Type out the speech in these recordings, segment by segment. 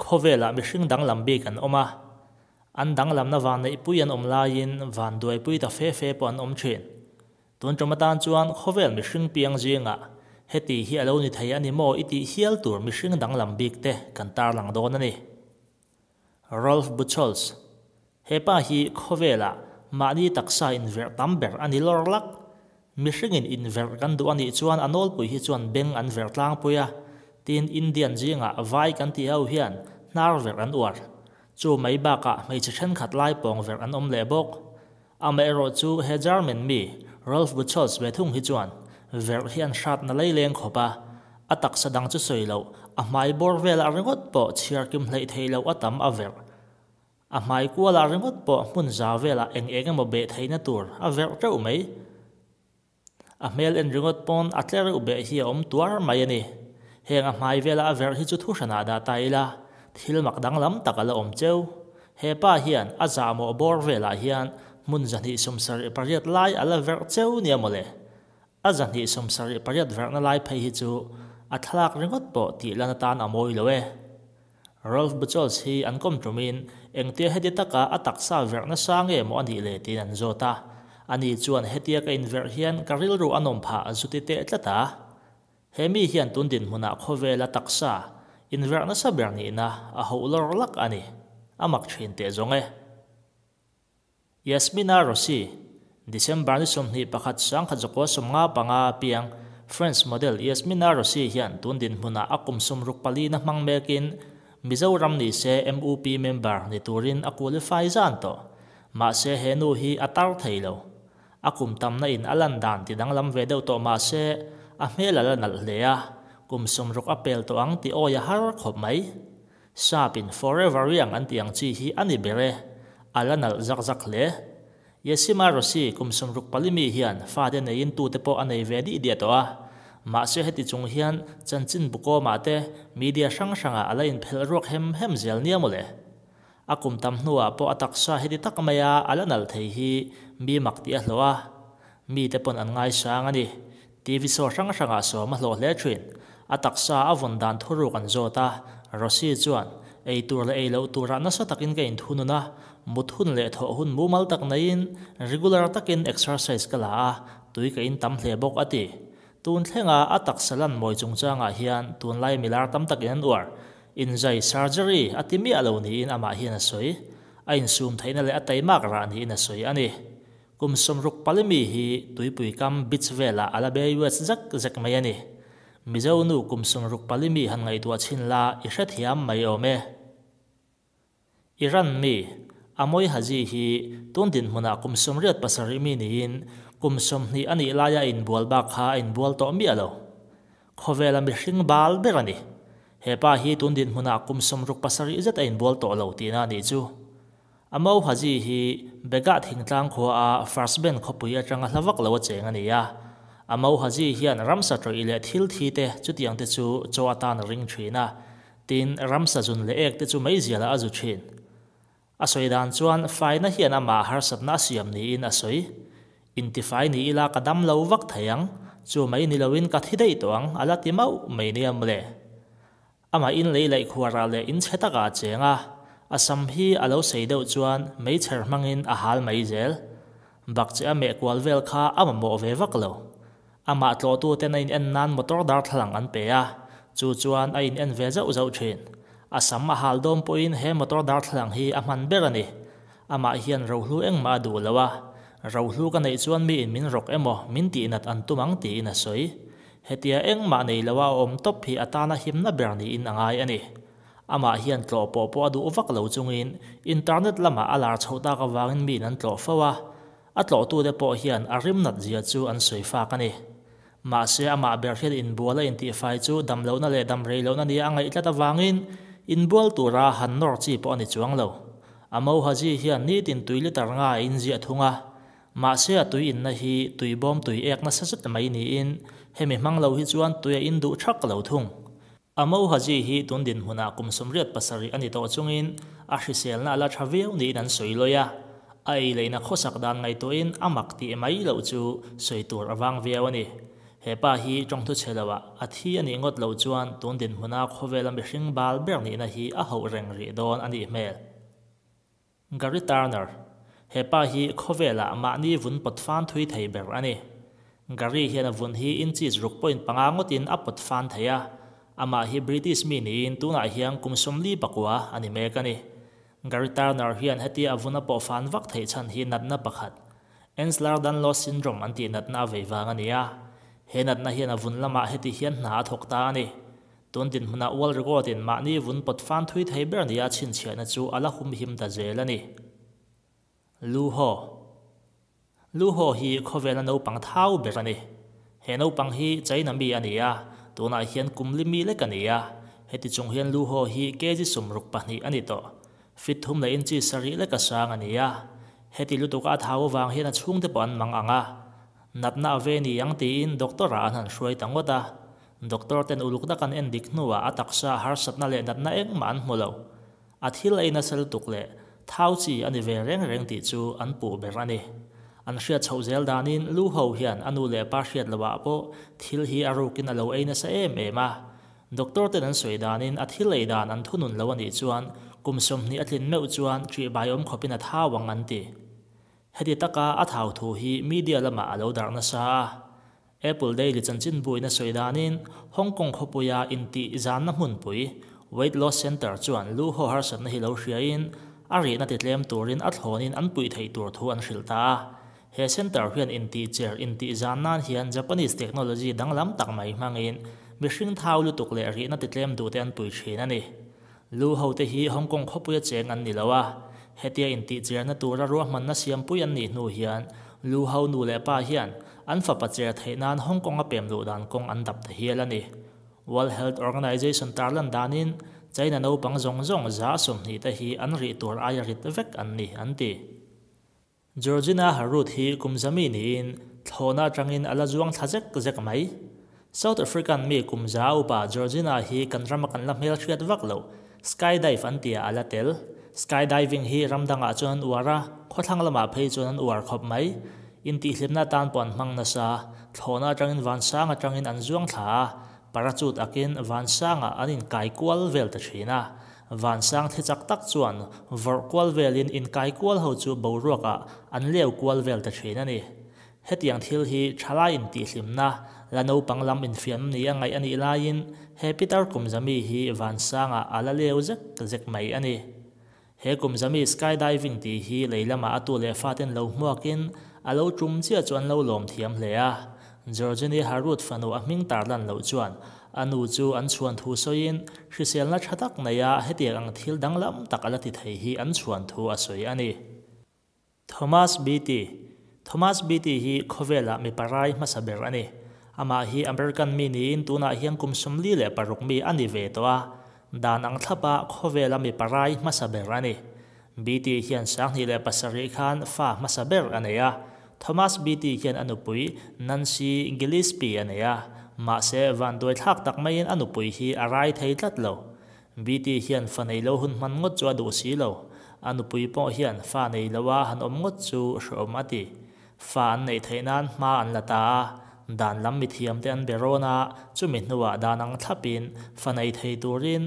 Khawvelah mihring danglam bik an awm a, an danglamna vanneihpui an awm laiin vanduaipui ta fe fe pawh an awm thin. Tun tum atan chuan khawvel mihring piang zingah heti hi a lo ni thei a ni maw i tih hial tur mihring danglam bik te kan tarlang dawn a ni. Rolf Buchholz, He pa hi khawvelah mahni taksa inverh tam ber a ni lawr lak. Mihringin inverh kan duh a nih chuan a nawlpui hi chuan beng an verh tlangpui a, tin Indian zingah vai kan tih ho hian hnar verh an uar. Chu mai bakah hmeichhe thenkhat lai pawng verh an awm leh bawk. Amaherawh chu he German mi Rolf Buchholz ve thung hi chuan verh hi an hratna leileng khawp a, a taksa dang chu sawi loh, a hmai bawr velah ringawt pawh chhiar kim hleih theih loh a tam a verh. A hmai kualah ringawt pawh hmun za velah eng eng emaw beh theihna tur a verh teuh mai. A hmel en ringawt pawn a tle reuh beh hi a awm tuar mai a ni. Heng a hmai vela a verh hi chu thu hranah dah ta ila, thil mak danglam tak a la awm cheu. He pa hian a zahmawh bawr velah hian hmun 278 lai a la verh cheu nia mawle. A 278 verhna lai phei hi chu a thlalak ringawt pawh tih lan atan a mawi lo e. Rolf Buchholz hi an kawm tumin engtia heti taka a taksa verh nasa nge maw a nih le tiin an zawt a. Ani chuan hetia ka inverh hian ka rilru a nawm phah zu ti teh tlat a. He mi hian tun dinhmunah khawvela taksa inverh nasa ber nihna a hoh lawr lak a ni. A mak thin teh zawng e. Yasmina Rossi, December ni 21 1995 a piang French model Yasmina Rossi hian tun dinhmunah a kum 64 na hmang mekin Mizoram ni se MUP member ni turin a qualify zan tawh. Mahse he nu hi a tar thei lo. A kum tamna in a lan dan ti danglam ve deuh tawh mahse a hmel a la nalh hle a, kum 60 a pel tawh ang tih awi a har khawp mai. Sap in forever young an tih ang chi hi a ni ber e, a la nalh zak zak hle. Yasima Rossi kum 64 mi hian fate neiin tute pawh a nei ve dih diah tawh a. Mahse heti chung hian chanchin bukawmah te media hrang hrangah a la inphelh ruak hem hem zel nia mawle. A kum tam hnuah pawh a taksa heti tak maia a la nalh thei hi mi mak tih a hlawh a. Mite pawn an ngaisang a ni. TV show hrang hrangah sawm a hlawh hle thin. A taksa a vawn dan thuruk an zawt a, Rossi chuan, Ei tur leh ei loh turah nasa takin ka inthunun a, mut hun leh thawh hun mumal tak neiin regular takin exercise ka la a, tui ka in tam hle bawk a ti. Tun thlenga a taksa lan mawi chungchangah hian tunlai milar tam takin an uar. Inzai, surgery, a ti miah lo niin amah hian a sawi. A insum theihna leh a taimak rah niin a sawi a ni. Kum 64 mi hi tuipui kam beach velah a la be US zek zek mai a ni. Mizo nu kum 64 mi han ngaihtuah chhin la i hrethiam mai awm e. Iran mi, Amoy Haji hi tun dinhmunah kum 87 mi niin kum 20 a nih laia a inbual bak kha a inbual tawh miah lo. Khawvela mihring bal ber a ni. He pa hi tun dinhmunah kum 67 zet a inbual tawh lo tihna a nih chu. Amo Haji hi Begah thingtlang khua a First Band khawpui atanga hla vak lo a cheng a ni a. Amo Haji hian ramsa tawih leh thil thi te chutiang te chu chaw atan a ring thin a. Tin, ramsa zun leh ek te chu mai zialah a zu thin. A sawi dan chuan faina hian amah harsatna a siam niin a sawi. Intifai ni ila ka dam lo vak thei ang, chu mai ni loin ka thi daih tawh ang a la ti mauh mai nia mawle. Amah in lei laih khuarah leh in chhe takah a cheng a, a sam hi a lo sei deuh chuan meichher hmangin a hal mai zel. Bakcheh a meh kual vel kha a mamawh ve vak lo. Amah tlawhtuten a in en nan motor darthlalang an pe a, chu chuan a in en ve zauh zauh thin. A sam a hal dawm pawhin he motor darthlalang hi a hman ber a ni. Amah hian rohlu engmah a duh lo a, rohlu ka neih chuan miin min rawk emaw min tihnat an tum ang tiin a sawi. Hetia engmah nei loa a awm tawp hi a tana himna ber niin a ngai a ni. Amah hian tlawh pawh pawh a duh vak lo chungin internet lamah a lar chhoh tak avangin miin an tlawh fo a, a tlawhtute pawh hian a rimnat zia chu an sawi fak a ni. Mahse amah ber hian inbual a intihfai chu damlohna leh damrei lohna nia a ngaih tlat avangin inbual tura han nawr chi pawh a ni chuang lo. Amo Haji hian nitin tui litre nga a inziah thung a, Mahse a tui inna hi tui bawm tui ek nasa zet mai niin hemi hmang lo hi chuan tui a in duh thak lo thung. Amo Haji hi tun dinhmunah kum 87 a ni tawh chungin a hriselna a la tha viau niin an sawi lawi a, a ei leihna khawsak dan ngaihtuahin a mak tih mai loh chu sawi tur a vang viau a ni. He pa hi tawngthu chhe loah a thi a nih ngawt loh chuan tun dinhmuna khawvela mihring bal ber nihna hi a hauh reng rih dawn a nih hmel. Gary Turner, He pa hi khawvelah mahni vun pawt fan thui thei ber a ni. Gary hian a vun hi inches 6.5 ngawtin a pawt fan thei a. Amah hi British mi niin tunah hian kum 49 a ni mek a ni. Gary Turner hian hetia a vun a pawh fan vak theih chhan hi natna pakhat, Ehlers-Danlos syndrome an tih natna a vei vang a ni a. He natna hian a vun lamah heti hian hna a thawk ta a ni. Tun dinhmunah World Record in mahni vun pawt fan thui thei ber nia chhinchhiahna chu a la humhim ta zel a ni. Lu Ho Lu Ho hi khawvela naupang thau ber a ni. He naupang hi China mi a ni a, tunah hian kum li mi lek a ni a. Heti chung hian Lu Ho hi kg 62 a ni tawh. Feet 3 leh inchi 7 leka sang a ni a. Heti lutuka a thau avang hian a chhungte pawh an mang ang a. Natna a ve ni ang tiin doctor ah an han hruai ta ngawt a. Doctor ten uluk tak an en dik hnuah a taksa harsatna leh natna engmah an hmu lo. A thil ei nasa lutuk leh thau chi a ni ve reng reng tih chu an puh ber a ni. An hriat chhoh zel danin Lu Ho hian a nu leh pa hriat loah pawh thil hi a rukin a lo ei nasa em em a. Doctor ten an sawi danin a thil ei dan an thunun lo a nih chuan kum 20 a tlin meuh chuan ṭihbai awm khawpin a thau ang an ti. Heti taka a thau thu hi media lamah a lo darh nasa a. Apple Daily chanchin buaina sawi danin Hong Kong khawpuia intih zanna hmunpui Weight Loss Center chuan Lu Ho harsatna hi lo hriain a rihna titlem turin a thlawnin an pui theih tur thu an hrilh ta a. He center hian intih cher intih zan nan hian Japanese technology danglam tak mai hmangin mihring thau lutuk leh rihna titlem duhte an pui thin a ni. Lu Ho te hi Hong Kong khawpuia cheng an ni lo a. Hetia intih cherna tura ruahmanna siampui an nih hnu hian Lu Ho nu leh pa hian an fapa cher theih nan Hong Kong a pem luh dan kawng an dap ta hial a ni. World Health Organization tarlan danin China naupang zawng zawng 20% te hi an rih tur aia rit vek an ni an ti. Georgina Harut hi kum 100 mi niin thlawhna atangin a la zuang thla zek zek mai. South African mi kum 100 upa Georgina hi kan rama kan la hmel hriat vak lo. Skydive an tia a la tel. Skydiving hi ramdangah chuan an uar a, khawthlang lamah phei chuan an uar khawp mai. Intihhlimna tan pawh an hmang nasa. Thlawhna atangin vansang atangin an zuang thla a, parachute akin vansangah an inkai kual vel ta thin a. Vansang thli chak tak chuan vawrh kual velin inkai kual ho chu boruakah an leu kual vel ta thin a ni. Hetiang thil hi thalai intihhlimna la naupang lam infiam ni a ngaih a nih laiin he pitar kum 100 mi hi vansangah a la leu zek zek mai a ni. He kum 100 mi skydiving tih hi lei lamah a tu leh faten lo hmuakin a lo tum chiah chu an lo lawm thiam hle a. Georgina Harut fanu a hming tarlan loh chuan a nu chu an chhuan thu sawiin hriselna tha tak nei a hetiang ang thil danglam tak a la ti thei hi an chhuan thu a sawi a ni. Thomas Beatie Thomas Beatie hi khawvela mi parai hmasa ber a ni. Amah hi American mi niin tunah hian kum 46 mi a ni ve tawh a. Dan ang thlapa khawvela mi parai hmasa ber a ni. Beatie hian 2007 khan fa hmasa ber a nei a. Thomas Beatie hian a nupui Nancy Gillespie a nei a. Mahse van duai thlak tak maiin a nupui hi a rai thei tlat lo. Beatie hian fa nei lo hun hman ngawt chu a duh si lo. A nupui pawh hian fa nei lo a han awm ngawt chu hreawm a ti. Fa an neih theih nan hma an la ta a. Dan lam mi thiam te an be rawn a, chumi hnuah dan ang thlapin fa nei thei turin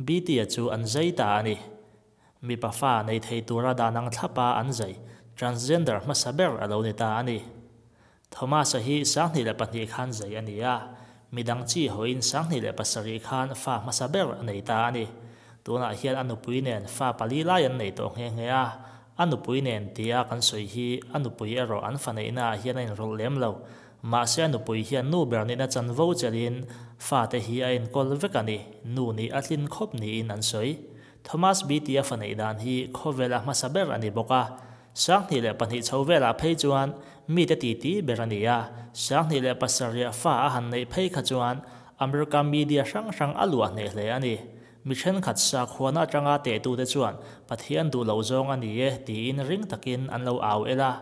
Beatie chu an zai ta a ni. Mi pa fa nei thei tura dan ang thlapa an zai transgender hmasa ber a lo ni ta a ni. Thomas a hi 2002 khan zai a ni a. Midang chi hoin 2007 khan fa hmasa ber a nei ta a ni. Tunah hian a nupui nen fa pali lai an nei tawh nghe nghe a. A nupui nen tia kan sawi hi a nupui erawh an fa neihna ah hian a inrawlh lem lo. Mahse a nupui hian nu ber nihna chanvo chelin fa te hi a enkawl vek a ni. Nu nih a tlin khawp niin an sawi. Thomas Beatie a fa neih dan hi khawvela hmasa ber a ni bawk a. 2002 chho velah phei chuan mi te ti ti ber a ni a. 2007 fa a han neih phei kha chuan America media hrang hrang a luah hneh hle a ni. Mi thenkhat sakhuana atanga te tu te chuan Pathian duh lo zawng a ni e tiin ring takin an lo au ela.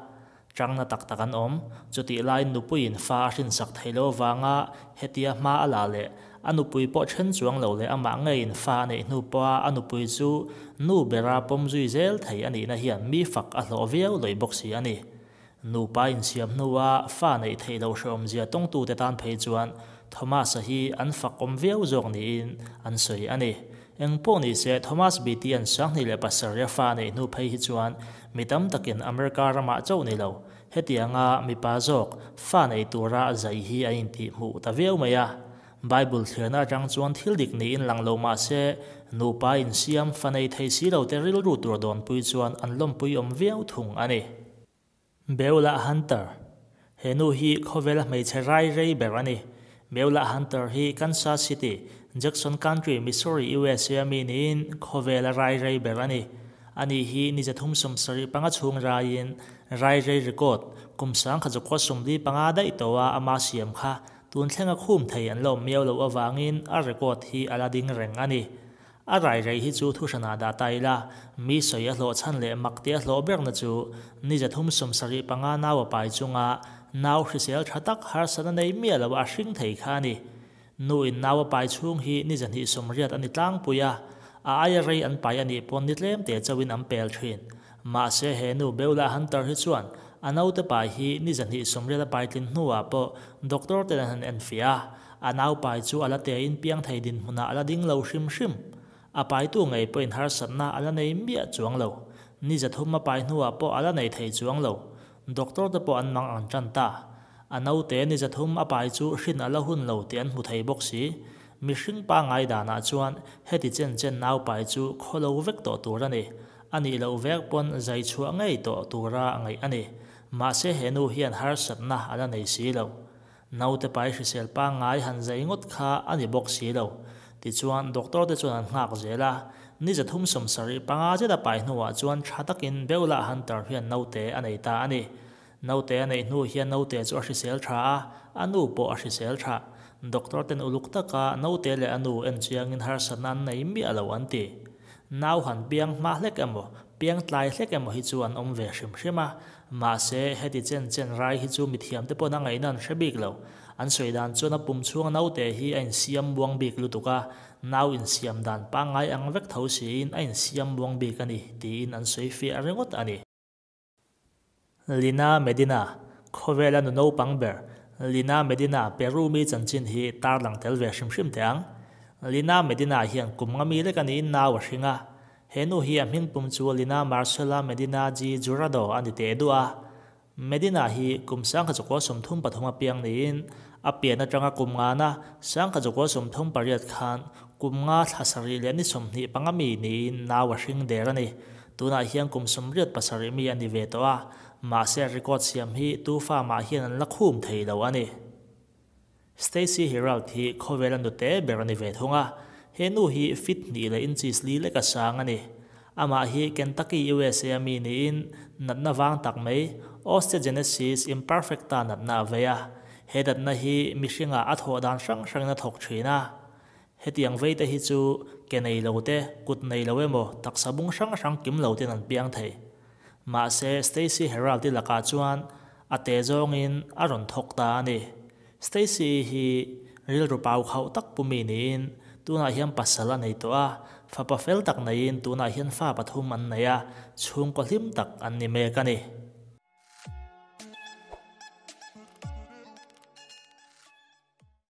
Changna tak tak an awm. Chutih laiin nupuiin fa a hrinsak thei lo wanga hetia hma a la leh a nupui pawh then chuang lo leh amah ngeiin fa a neih hnu pawha a nupui chu nu bera pawm zui zel thei a nihna hian mi fak a hlawh viau loi bawk si a ni. Nupa insiam hnua fa neih theih loh hrehawmzia tawngtute tan phei chuan Thomas-a hi an fakawm viau zawk niin an sawi a ni. Eng pawh ni se, Thomas Beatty-a'n 2007 a fa neih hnu phei hi chuan mi tam takin America ramah chauh ni lo, hetianga mipa zawk fa nei tura zai hi a intihhmuh ta viau mai a. Bible thlirna atang chuan thil dik niin lang lo mah se, nupa insiam fa nei thei si lote rilru tur dawnpui chuan an lawmpui awm viau thung a ni. Beulah Hunter, He nu hi khawvela hmeichhe rai rei ber a ni. Beulah Hunter hi Kansas City, Jackson Country, Missouri, USA mi niin khawvela rai rei ber a ni. Ani hi ni 375 chhung raiin rai rei record kum 1945 daih tawha ama siam kha tun thlenga khum thei an la awm miau loh avangin a record hi a la ding reng a ni. A rai rei hi chu thuhranah dah ta ila, mi sawi a hlawh chhan leh mak tih a hlawh berna chu ni 375 nau a pai chunga nau hrisel tha tak harsatna nei miah lo a hring thei kha a ni. Nu in nau a pai chhung hi ni 280 a ni tlangpui a, a aia rei an pai a nih pawn ni tlem te chauhin an pel thin. Mahse he nu Beulah Hunter hi chuan a naute pai hi ni 280 a pai tlin hnuah pawh doctor ten an han enfiah a, a nau pai chu a la tein piang thei dinhmunah a la ding lo hrim hrim. A paitu ngei pawhin harsatna a la nei miah chuang lo. Ni 300 a pai hnuah pawh a la nei thei chuang lo. Doctor te pawh an mang ang tan ta. A naute ni 300 a pai chu hrin a la hun lo tih an hmu thei bawk si. Mihring pangngai danah chuan heti chen chen nau pai chu khawlo vek tawh tur a ni. A nih loh vek pawn zai chhuah ngei tawh tura ngaih a ni. Mahse he nu hian harsatna a la nei si lo. Naute pai hrisel pangngai han zai ngawt kha a ni bawk si lo. Tichuan doctor te chuan an nghak zel a, ni 375 zet a pai hnuah chuan tha takin Beulah Hunter hian naute a nei ta a ni. Naute a neih hnu hian naute chu a hrisel tha a, a nu pawh a hrisel tha. Doctor ten uluk taka naute leh a nu en chiangin harsatna an nei miah lo an ti. Nau han piang hma hlek emaw, piang tlai hlek emaw hi chu an awm ve hrim hrim a, mahse heti chen chen rai hi chu mithiamte pawn a ngaihna an hre bik lo. An sawi dan chuan a pum chhunga naute hi a insiam buang bik lutuk a, nau insiam dan pangngai ang vek tho siin a insiam buang bik a ni tiin an sawi fiah ringawt a ni. Lina Medina, khawvela nu naupang ber Lina Medina Peru mi chanchin hi tarlang tel ve hrim hrim teh ang. Lina Medina hian kum nga mi lek a niin nau a hring a. He nu hi a hmingpum chu Lina Marcela Medina G. Jurado a ni teh duh a. Medina hi kum 1933 a piang niin a pian atanga kum ngana 1938 khan kum nga thla sarih leh ni 25 mi niin nau a hring der a ni. Tunah hian kum 87 mi a ni ve tawh a, mahse record siam hi tu fa mah hian an la khum thei lo a ni. Stacy Herald hi khawvela nute ber a ni ve thung a, he nu hi fit 2 leh inches li leka sang a ni. Amah hi Kentucky, USA mi niin natna wang tak mai osteogenesis imperfecta natna a vei a. He natna hi mihringa a thawh dan hrang hrangin a thawk thin a. Hetiang veite hi chu ke nei lo te, kut nei lo emaw, taksa bung hrang hrang kim lo ten an piang thei. Mahse Stacy Herald-i lakah chuan a te zawngin a rawn thawk ta a ni. Stacy hi rilru pau khauh tak pu mi niin tunah hian pasal a nei tawh a, fapa fel tak neiin tunah hian fa pathum an nei a, chhungkaw hlim tak an ni mek a ni.